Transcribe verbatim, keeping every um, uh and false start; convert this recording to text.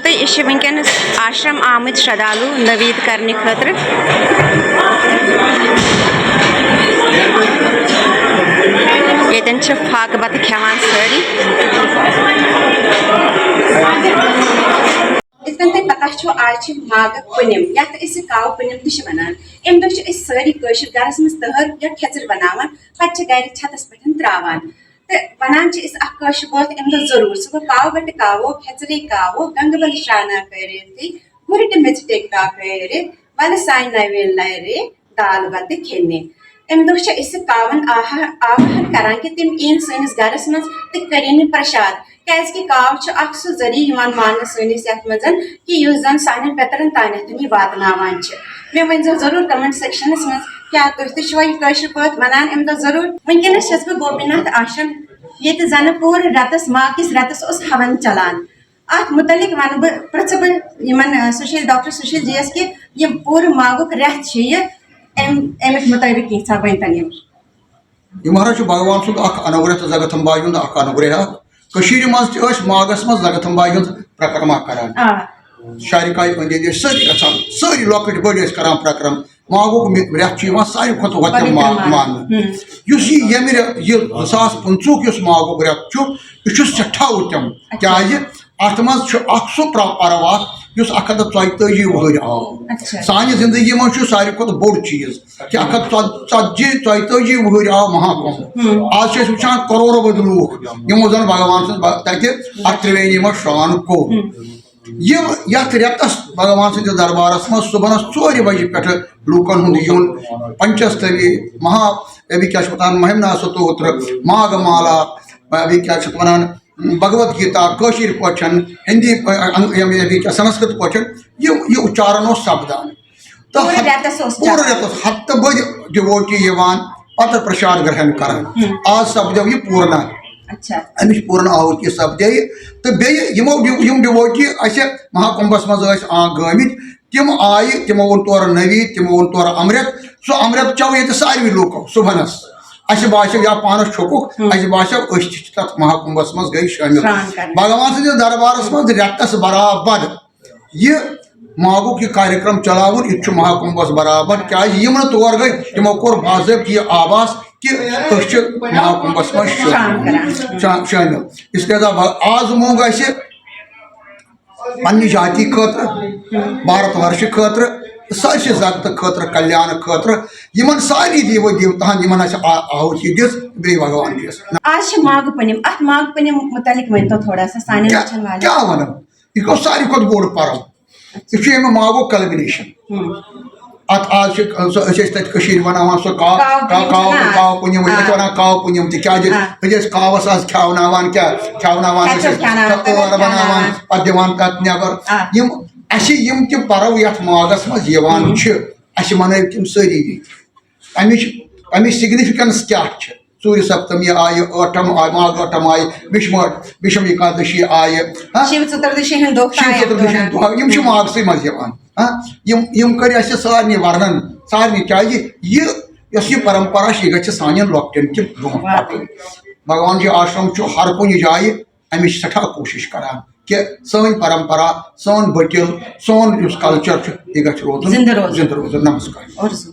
أسۍ چھِ وٕنکیٚنَس آشرم آمٕتۍ شردالو نوید کرنہٕ خٲطرٕ۔ ییٚتٮ۪ن چھِ فاقہٕ بَتہٕ کھٮ۪وان سٲری۔ یِتھ کٔنۍ تۄہہِ پتہ چھو، آز چھِ ماگہٕ پُنِم، یَتھ أسۍ کاوٕ پُنِم تہِ چھِ وَنان۔ اَمہِ دۄہ چھِ أسۍ سٲری کٲشِر گرَس منٛز تٔہَر یا کھٮ۪ژٕر بَناوان، پَتہٕ چھِ گَرِ چھَتَس پٮ۪ٹھ ترٛاوان۔ تہٕ وَنان چھِ أسۍ اَکھ کٲشِر بٲتھ اَمہِ دۄہ ضروٗر، سُہ گوٚو، کاوٕ بَٹہٕ کاوو، کھٮ۪ژرے کاوو، گنٛگہٕ بَل شانہ کٔرِتھ، گُرٹہِ میٚژِ ٹیٚکٹا کٔرِتھ، وَلہٕ سانہِ نَوِ لَرِ دال بَتہٕ کھیٚنہِ۔ اَمہِ دۄہ چھِ أسۍ کاوَن آہا-، آواہَن کران کہِ تِم یِن سٲنِس گَرَس منٛز تہٕ کٔرِن یہِ پرٛشاد، کیٛازِ کہِ کاو چھُ اَکھ سُہ ذٔریعہٕ یِوان ماننہٕ سٲنِس یَتھ منٛز، کہِ یُس زَن سانٮ۪ن پِترَن تانٮ۪تھ یہِ واتناوان چھِ۔ مےٚ ؤنۍ زیو ضروٗر comment sectionس منٛز، کیٛاہ تُہۍ تہِ چھِوا یہِ کٲشِر پٲٹھۍ وَنان اَمہِ دۄہ ضروٗر؟ وٕنکیٚنَس چھَس بہٕ گوپی ناتھ آشرم، ییٚتہِ زَنہٕ پوٗرٕ رٮ۪تَس، ماہ کِس رٮ۪تَس اوس ہَوَن چَلان۔ اَتھ مُتعلِق وَنہٕ بہٕ، پرٛژھٕ بہٕ یِمَن، اَ، سُشیٖل، ڈاکٹر سُشیٖل جی یَس کہِ یِم پوٗرٕ ماگُک رٮ۪تھ چھِ یہِ، اَمہِ، اَمِکۍ مُطٲبِق کینٛژھا ؤنۍتَن یِم۔ یہِ مہراز چھُ بھگوان سُنٛد اکھ انوگرہ تہٕ زگتھمبا ہُنٛد اکھ انوگرہ اکھ۔ کٔشیٖرِ منٛز تہِ ٲسۍ ماگس منٛز زگتھمبا ہُنٛد پرکرما کران۔ آ۔ شارِکایہِ أنٛدۍ أنٛدۍ ٲسۍ سٲری گژھان، سٲری لۄکٕٹۍ بٔڑۍ ٲسۍ کران پرکرم۔ ماگُک مِ-، رٮ۪تھ چھُ یِوان ساروی کھۄتہٕ وۄتٮ۪م پویتر ما-، ماگُک۔ ماننہٕ۔ ہُم۔ یُس یہِ ییٚمہِ رٮ۪تھ، یہِ زٕ ساس پٕنٛژٕہُک یُس ماگُک رٮ۪تھ چھُ، یہِ چھُ سٮ۪ٹھاہ وۄتٮ۪م۔ اچھا۔ کیٛازِ؟ اتھ منٛز چھُ اکھ سُہ پر-، پرو اکھ یُس اکھ ہتھ تہٕ ژۄیتٲجی وُہٕرۍ آو۔ اچھا۔ سانہِ زندگی منٛز چھُ ساروی کھۄتہٕ بوٚڑ چیٖز کہِ اکھ ہتھ ژتجی، ژۄیتٲجی وُہٕرۍ آو مہاکُنٛبھ۔ ہم۔ آز چھِ أسۍ وٕچھان کرورو بٔدۍ لوٗکھ، یِمو زن بھگوان سٕنٛز ب-، تتہِ اتھ ترٛیوینی منٛز شران کوٚر۔ ہم۔ یِم یتھ رٮ۪تس بھگوان سٕنٛدِس دربارس منٛز صُبحنس ژورِ بجہِ پٮ۪ٹھٕ لوٗکن ہُنٛد یُن، پنچستوی، مہا، بیٚیہِ کیٛاہ چھِ وَنان، مہمنا ستوتر، ماگھ مالا، بیٚیہِ کیٛاہ چھِ وَنان، بھگوت گیتا کٲشِر پٲٹھۍ، ہِندی پٲ-، اَن-، یِم، یِم، یِم سنسکرت پٲٹھۍ یہِ، یہِ اُچارن اوس سپدان۔ تہٕ پوٗرٕ ہت-، رٮ۪تس اوس پوٗرٕ چلان۔ رٮ۪تس ہتہٕ بٔدۍ devotee یِوان پتہٕ پرشاد گرہن کران۔ ہم۔ آز سپدیو یہِ پوٗرنا۔ اچھا۔ اَمِچ پوٗرنا آہُتی سپدے۔ تہٕ بیٚیہِ یِمو ڈِو-، یِم devotee اَسہِ مہاکُمبس منٛز ٲسۍ آ-، گٲمٕتۍ، تِم آیہِ، تِمو اوٚن تورٕ نوید، تِمو اوٚن تورٕ امرت۔ سُہ امرت چیوٚو ییٚتہِ ساروٕے لوٗکو صُبحنس۔ اَسہِ باسیو یا پانس چھوٚکُکھ، ہم۔ اَسہِ باسیو أسۍ تہِ چھِ تَتھ مہاکُمبس منٛز گٔے شٲمِل۔ سرٛان کرنہِ۔ بھگوان سٕنٛدِس دربارس منٛز رٮ۪تس برابر یہِ ماگُک یہِ کاریکرم چلاوُن، یہِ تہِ چھُ مہاکُمبس برابر۔ کیٛازِ یِم نہٕ تور گٔے، تِمو کوٚر باضٲبطہٕ یہِ آباس کہِ أسۍ چھِ مہاکُمبس منٛز شٲ-، شرٛان کران۔ شا-، شٲمِل۔ اس لیے آز موٚنگ اَسہِ پننہِ جاتی خٲطرٕ، بھارت ورشہِ خٲطرٕ، سٲرسٕے زگتہٕ خٲطرٕ، کلیان خٲطرٕ، یِمن سارنٕے دیٖوو دیوتاہن، یِمن اَسہِ آ-، آہُتی دِژ، بیٚیہِ بھگوان جِیَس۔ آز چھِ ماگہٕ پُنِم، اَتھ ماگہٕ پُنِم مُتعلِق ؤنۍ تو تھوڑا سا سانٮ۪ن کیٛاہ، وٕچھن والٮ۪ن۔ کیٛاہ وَنو؟ یہِ گوٚو ساروی کھۄتہٕ بوٚڑ پَرو۔ یہِ چھُ ییٚمہِ ماگُک culmination۔ ہُم۔ اَتھ آز چھِ سُہ، أسۍ ٲسۍ تَتہِ کٔشیٖرِ بَناوان سُہ کاو، کاو کاو، پُنِم کاو، چھُنہ؟ کاو پُنِم، وۄنۍ چھِ آ۔ وَنان کاو پُنِم، تِکیٛازِ آ۔ أسۍ ٲسۍ کاوَس آز کھیٛاوناوان کیٛاہ؟ کھیٛاوناوان کَتہِ ٲسۍ چھِ أسۍ کھیٛاوناوان؟ تہٕ ٲر کَتہِ بَناوان، کھیٛاوناوان؟ پَتہٕ دِوان تَتھ نٮ۪بر۔ آ۔ یِم اَسہِ یِم تہِ پَرو یَتھ ماگَس منٛز یِوان ہُم۔ چھِ، اَسہِ مَنٲوۍ تِم سٲری ییٚتہِ۔ اَمِچ، اَمِچ significance کیٛاہ چھِ؟ ژوٗرِ سپتمی آیہِ، ٲٹھم آیہِ، ماگھ ٲٹھم آیہِ، بھیشم، بھیشم ایکادشی آیہِ، ہا؟ شیو چتردشی ہُنٛد دۄہ شیو تام چتردشی ہُنٛد دۄہ، یِم چھِ ماگسٕے منٛز یِوان، ہا؟ یِم، یِم کٔرۍ اَسہِ سارنٕے ورنن، سارنٕے، کیٛازِ یہِ، یۄس یہِ پرمپرا چھِ، یہِ گژھِ سانٮ۪ن لۄکٹٮ۪ن تہِ برونٛہہ واقعی۔ پکٕنۍ۔ بھگوان جی آشرم چھُ ہر کُنہِ جایہِ اَمِچ سٮ۪ٹھاہ کوٗشِش کران کہِ سٲنۍ پرمپرا، سون بٔٹِل، سون یُس culture چھُ، یہِ گژھِ روزُن زِندٕ روزُن۔ زِندٕ روزُن۔ نمسکار۔ اُرزو۔